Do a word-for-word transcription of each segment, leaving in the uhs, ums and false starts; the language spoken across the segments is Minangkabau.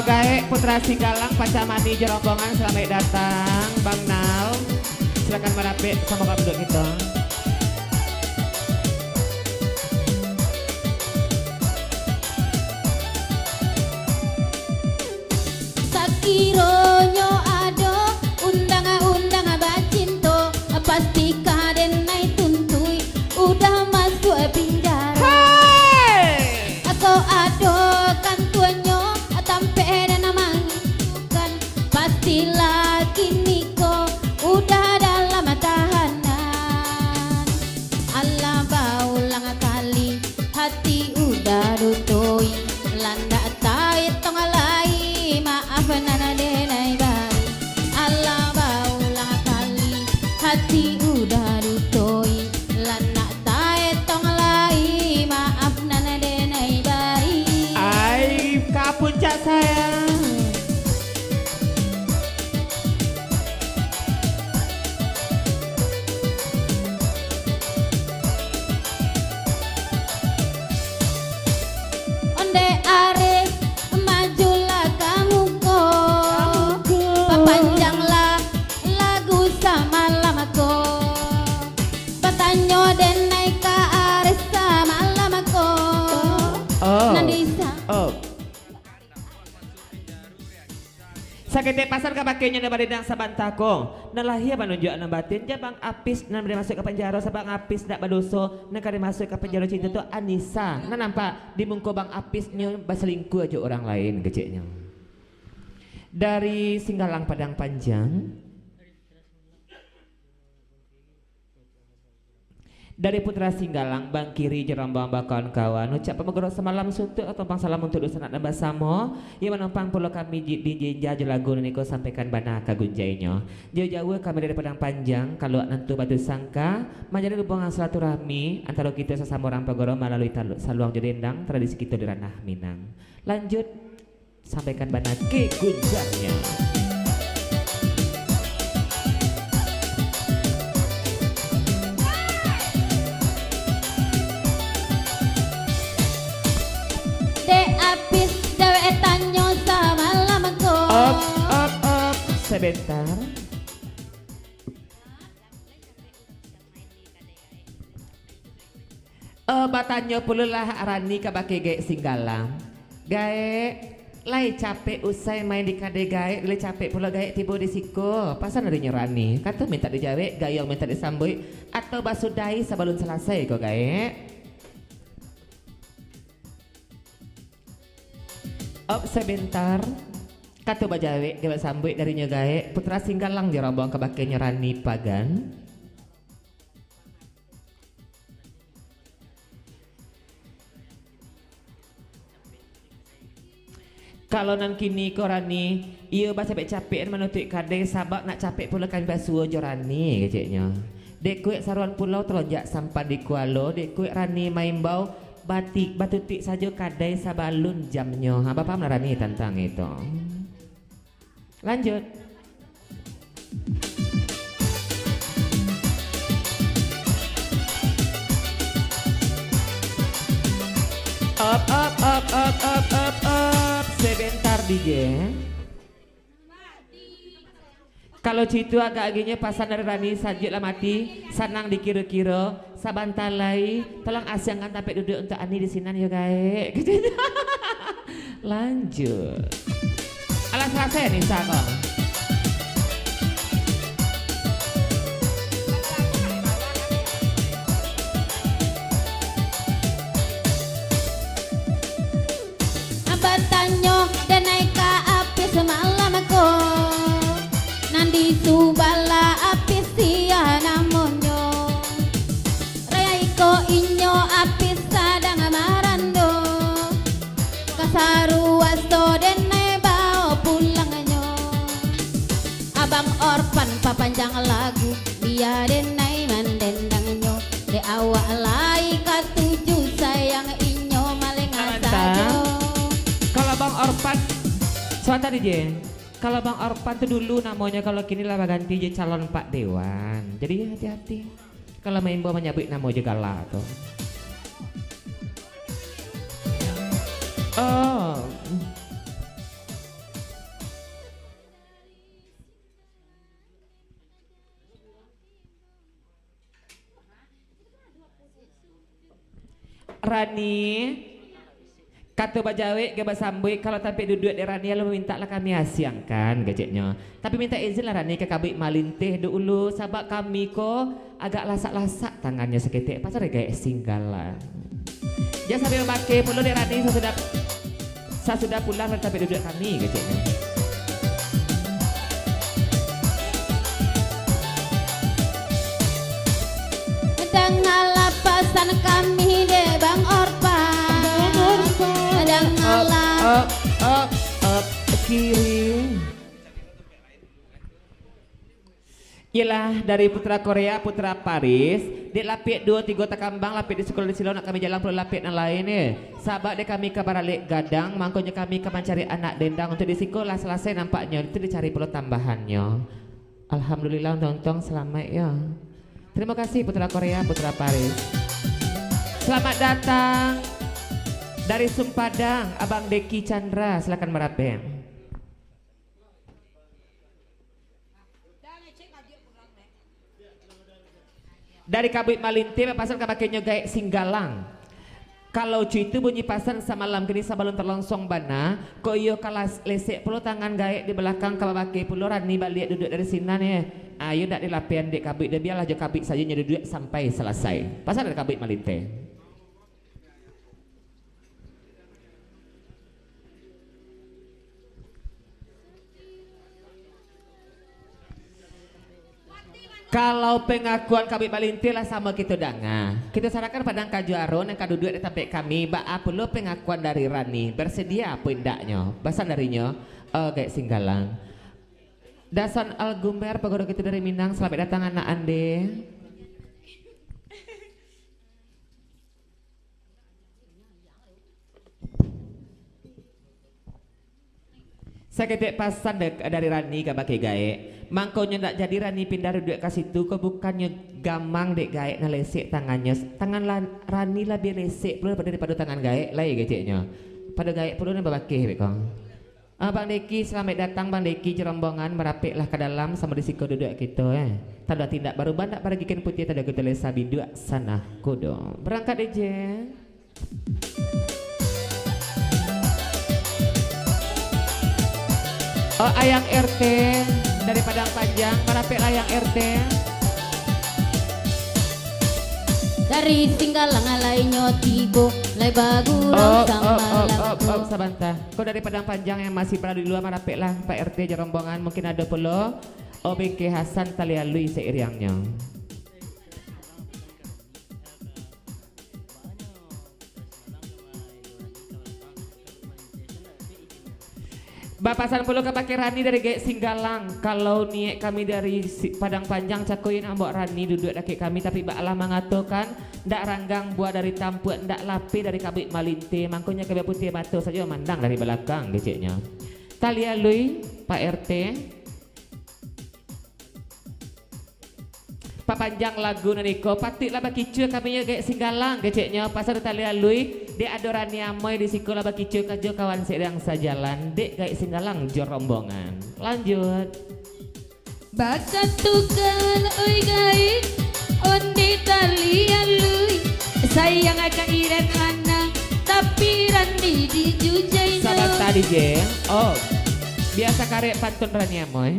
Gaek Putra Singgalang, Pacah Mani jo rombongan, salamaik datang, Bang Nal. Silakan marapek samo Bang Duk kito. Sakironyo ado undang-undang bacinto, pasti ka denai tuntuik, udah masuak pinjaro. Hei! Ako ado kantuanyo, tampek den mangincukan, pastilah kiniko udah dalam tahanan. Alah baulang kali, hati udah dutoi, landak taetong lai, maaf nan denai bari. Alah baulang kali, hati udah dutoi, landak taetong lai, maaf nan denai bari. Ai, ka puncak sayang. Ondeh Arif, majulah ka muko. Ka muko. Papanjanglah lagu samalam ko. Batanyo denai ka Arif samalam ko. Oh. Nan di sa- Oh. Saketek pasan ka bakeh nyo nan badendang sabanta ko. Nan lahia manunjuak nan batin, jan Bang Apis nan dimasuak ka panjaro, sabab Bang Apis ndak badoso, nan ka dimasuak ka panjaro cinto tu Anisa. Nan nampak di muko Bang Apis nyo basalingkuah jo urang lain, keceknyo. Dari Singgalang Padang Panjang. Dari Putra Singgalang, Bang Kiri jo rombongan bakawan-kawan, ucap pamagaro samalam suntuak, tompang salam untuak dunsanak nan basamo, yang manompang pulo kami di, di jinja jo lagu nan iko sampaikan bana ka gunjainyo. Jauah-jauah kami dari Padang Panjang, kaluak nan tu Batu Sangka, manjalin hubungan silaturahmi antaro kito sasamo urang pagaro malalui talu-, saluang jo dendang tradisi kito di Ranah Minang. Lanjut. Sampaikan bana ka gunjainyo. Dek Apis, jawek tanyo samalam ko. Op, op, op. Sebentar. Eh, batanyo pulolah Rani kabake Gaek Singgalang. Gaek, lai capek usai main di kade Gaek, lai capek pulo Gaek tibo di siko. Pasan darinyo Rani. Kato mintak dijawek, gayuang mintak disambuik, atau basudahi sabalun salasai ko Gaek. Op, sebentar. Kato bajawek jo basambuik darinyo Gaek, Putra Singgalang jo rombongan kabakenyo Rani Pagan. Kalau nan kini ko Rani, iyo bacapek-capekan manutuik kadai, sabab nak capek pulo kami basuo jo Rani, keceknyo. Dek kuek saruan pulau talonjak sampan di kualo, dek kuek Rani maimbau, batik, batutuik sajo kadai sabalun jamnyo. Ha, bapaham lah Rani tantang itu? Lanjut. Up, up, up, up, up, up, up. Sebentar, D J. Kalau citu agak aginyo pasan dari Rani, sajuak lah mati, sanang dikiro-kiro, sabanta lai, tolong asiangkan tampek duduak untuak Ani di sinan yo, Gaek. Lanjut. Alah, salasai Nisa ko. Batanyo denai ka Apis samalam ko, nan di subalah Apis sia namonyo. Raya iko inyo Apis sadang marando, kasaruaso denai bao pulangnyo. Abang Orpan papanjang lagu, bia denai mandendangnyo. Dek awak lai katuju sayang inyo malengah sajo. Kalau Bang Orpan, sabanta, D J. Kalau Bang Orpan tu dulu namonyo, kalau kini lah baganti jadi calon Pak Dewan. Jadi hati-hati kalau maimbau manyabuik namo jo gala tu. Oh. Rani, kato bajawek ge basambuik, kalau tampek duduak dek Rani, lalu mintak lah kami asiangkan, keceknyo. Tapi mintak izin lah Rani ka Kabuik Malinteh dulu, sabab kami ko agak lasak-lasak tangannyo saketek, pasal dek gaek singgalang. Jan sampai babakeh pulo dek Rani sasudah, sasudah pulang dari tampek duduak kami, keceknyo. Dangalah pasan kami dek Bang Orpan. Bang Orpan. Dangalah. Up, up, up, up, kiri. Iyolah, dari Putra Korea, Putra Paris, dek lapek duo tigo takambang, lapek di sikolah di silo, nak kami jalang pulo lapek nan lain, eh. Sabab dek kami ka baralek gadang, mangkonyo kami ka mancari anak dendang untuak di sikolah salasai nampaknyo, itu dicari pulo tambahannyo. Alhamdulillah, untuang-untuang salamaik, yo. Terima kasih, Putra Korea, Putra Paris. Selamat datang dari Sumpadang, Abang Deki Chandra, silakan marapek. Dari Kabuik Malinteh, bapasan ka bakeh nyo gaek singgalang. Kalau cuitu bunyi pasan samalam kini sabalun talonsong bana, kok iyo kalas lesek pulo tangan gaek di balakang ka babakeh pulo Rani baliak duduak dari sinan, eh. Ayo dak dilapehan dek Kabuik, dah bialah jo Kabuik sajo nyo duduak sampai salasai. Pasan dari Kabuik Malinteh. Kalau pengakuan Kabuik Malinteh lah samo kito danga. Kito sarahkan padang ka juaro nan ka duduak di tampek kami, baa pulo pengakuan dari Rani, bersedia apo indaknyo? Pasan darinyo, oh, gaek singgalang. Dasan Algumer, pagodo kito dari Minang, selamat datang anak ande. Saketek pasan dek-, dari Rani ka bakeh gaek. Mangkonyo ndak jadi Rani pindah duduak ka situ, ko bukannyo gamang dek gaek nan lesek tangannyo. Tangan la-, Rani labiah lesek pulo daripado tangan gaek lai keceknyo. Pado gaek pulo nan babakeh beko. Ah, Bang Deki, salamaik datang, Bang Deki, jo rombongan, marapeklah ka dalam, samo di siko duduak kito, eh. Tando tindak barubah, ndak baragikan putiah, tando kito lesa biduak sanah kudo. Barangkat, D J. Oh, Ayang R T dari Padang Panjang, marapeklah Ayang R T. Dari Singgalang lai nyo tibo, lai bagurau Oh, oh, oh, samalam oh, tu. Oh, sabanta. Ko dari Padang Panjang yang masih berada di luar, marapeklah Pak R T jo rombongan, mungkin ado pulo O B K Hasan Talialui seiriangnyo. Bapasan pulo ka bakeh Rani dari Gaek Singgalang, kalau niek kami dari si-, Padang Panjang, cako indak ambok Rani duduak dakek kami, tapi baalah mangatokan, ndak ranggang buah dari tampuak, ndak lapeh dari kabuik malinteh, mangkonyo kami putiah mato sajo mandang dari balakang, keceknyo. Talialui, Pak R T. Papanjang lagu nan iko, patuiklah bakicua kami nyo Gaek Singgalang, keceknyo, pasal Talialui, dek ado Rani Amoy di siko lah bakicua ka jo kawan seiriang sajalan, dek Gaek Singgalang jo rombongan. Lanjut. Bakatukan, oi Gaek, ondeh Talialui, sayang ka Iren Lana, tapi Rani dijujainyo. Sabanta, D J. Oh, biasa karek pantun Rani Amoy.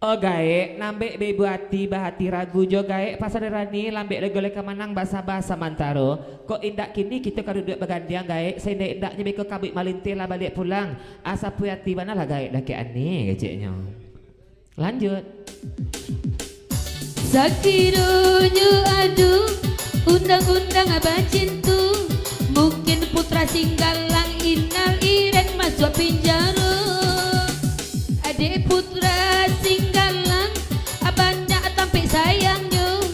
Oh, Gaek, nambek baibu ati, bahati ragu jo, Gaek, pasal Rani, lambek lego lai ka manang, basaba samantaro. Kok indak kini kito ka duduak bagandiang, Gaek, saindak-indaknyo beko kabuik malinteh lah baliak pulang. Asa puih ati bana lah, Gaek, dakek Ani, keceknyo. Lanjut. Sakironyo ado undang-undang bacinto, mungkin Putra Singgalang Inal Iren masuak pinjaro. Dek Putra Singgalang banyak tampek sayangnyo,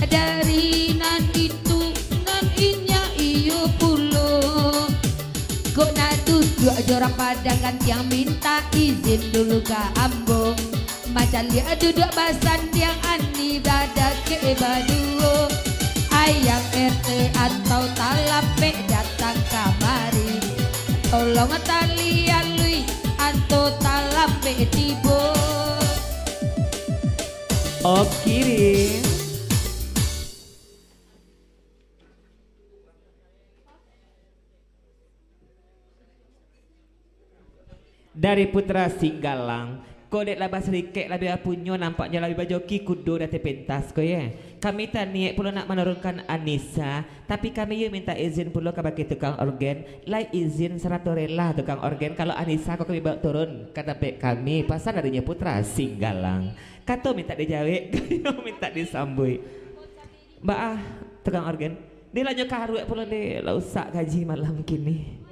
dari nan itu nan inyak iyo pulo. Kok nak duduak jo urang Padang Gantiang, mintak izin dulu ka ambo. Mancaliak duduak basandiang, Ani badakek baduo. Ayang R T atau talapek datang kamari. Tolong Talialui atau talapek tibo. Oh, kiri. Dari Putra Singgalang, ko dek lah basarikek labiah punyo, nampaknyo labiah bajoki kudo di ateh pentas ko, ye. Kami taniek pulo nak manurunkan Anisa, tapi kami yo mintak izin pulo kabake tukang orgen, lai izin sarato rela tukang orgen, kalau Anisa ko kami baok turun ka tampek kami, pasan darinyo Putra Singgalang. Kato mintak dijawek, kayo mintak disambuik. Baa, tukang orgen? Dek lah nyo karuak pulo, dek lah usak gaji malam kini.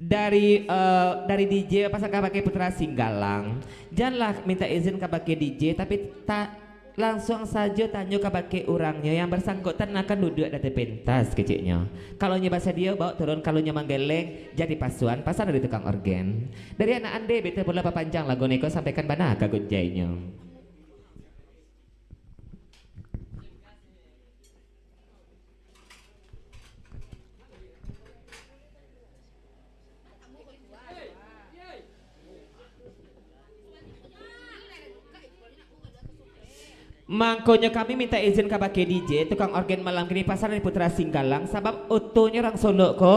Dari, eh, dari D J pasan kabake Putra Singgalang. Janlah minta izin kabake D J, tapi ta-, langsuang sajo tanyo kabake urangnyo yang barsangkutan nan akan duduak di ateh pentas, keceknyo. Kalau nyo basadio, baok turun, kalau nyo manggeleng, jadi pasuan, pasan dari tukang orgen. Dari anak ande, beta pulo papanjang lagu niko, sampaikan bana ka gunjainyo. Mangkonyo kami minta izin kabake D J, tukang orgen malam kini, pasan dari Putra Singgalang, sabab otonyo urang Solok ko,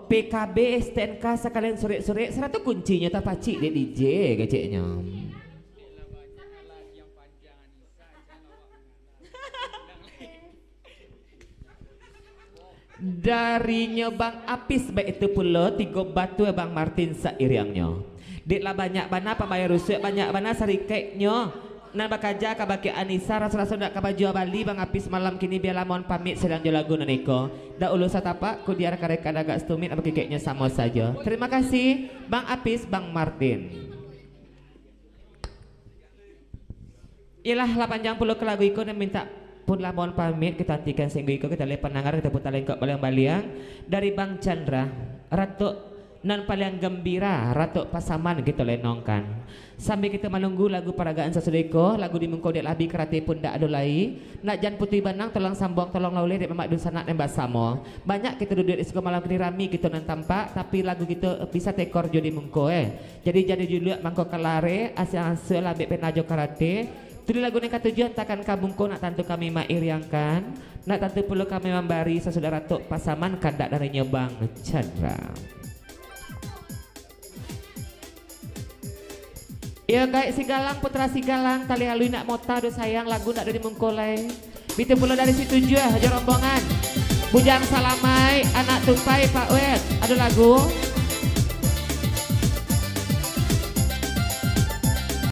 P K B, S T N K, sakalian surek-surek, sarato kuncinyo tapacik dek D J, keceknyo. Darinyo Bang Apis, baitu pulo tigo batua Bang Martin sairiangnyo. Dek lah banyak bana pambayar rusuak, banyak bana sarikeknyo nan bakaja kabake Anisa, raso-raso ndak ka bajua bali Bang Apis malam kini, bialah mohon pamit sadang jo lagu nan iko. Dak ulu satapak, kudiar kareka dagak satumik, nan bakikeknyo samo sajo. Terima kasih, Bang Apis, Bang Martin. Iyolah, lah panjang pulo ka lagu iko, nan mintak pun lah mohon pamit, kito antikan sainggo iko, kito lai pandanga, kito puta lengkok baliang-baliang. Dari Bang Chandra, Ratok nan paliang gambira, Ratok Pasaman kito lenongkan. Sambil kito manunggu lagu paragaan sasudah iko, lagu di muko dek lah abih karate pun dak ado lai. Nak jan putuih banang, tolong sambuang, tolong lah uleh dek mamak dunsanak nan basamo. Banyak kito duduak di siko malam kini, rami kito nan tampak, tapi lagu kito bisa tekor jo di muko, eh. Jadi jan dijuluak mangko ka lareh, asuah-asuah lah ambiak pena jo karate. Tulis lagu nan katuju, antakan ka muko, nak tantu kami mairiangkan, nak tantu pulo kami mambari sasudah Ratok Pasaman kandak darinyo Bang Chandra. Iyo, gaek Singgalang, Putra Singgalang, tali alui nak mota do sayang, lagu nak do di muko lai. Bitu pulo dari Situjuah jo rombongan. Bujang Salamaik, Anak Tupai, Pak Wet, ado lagu.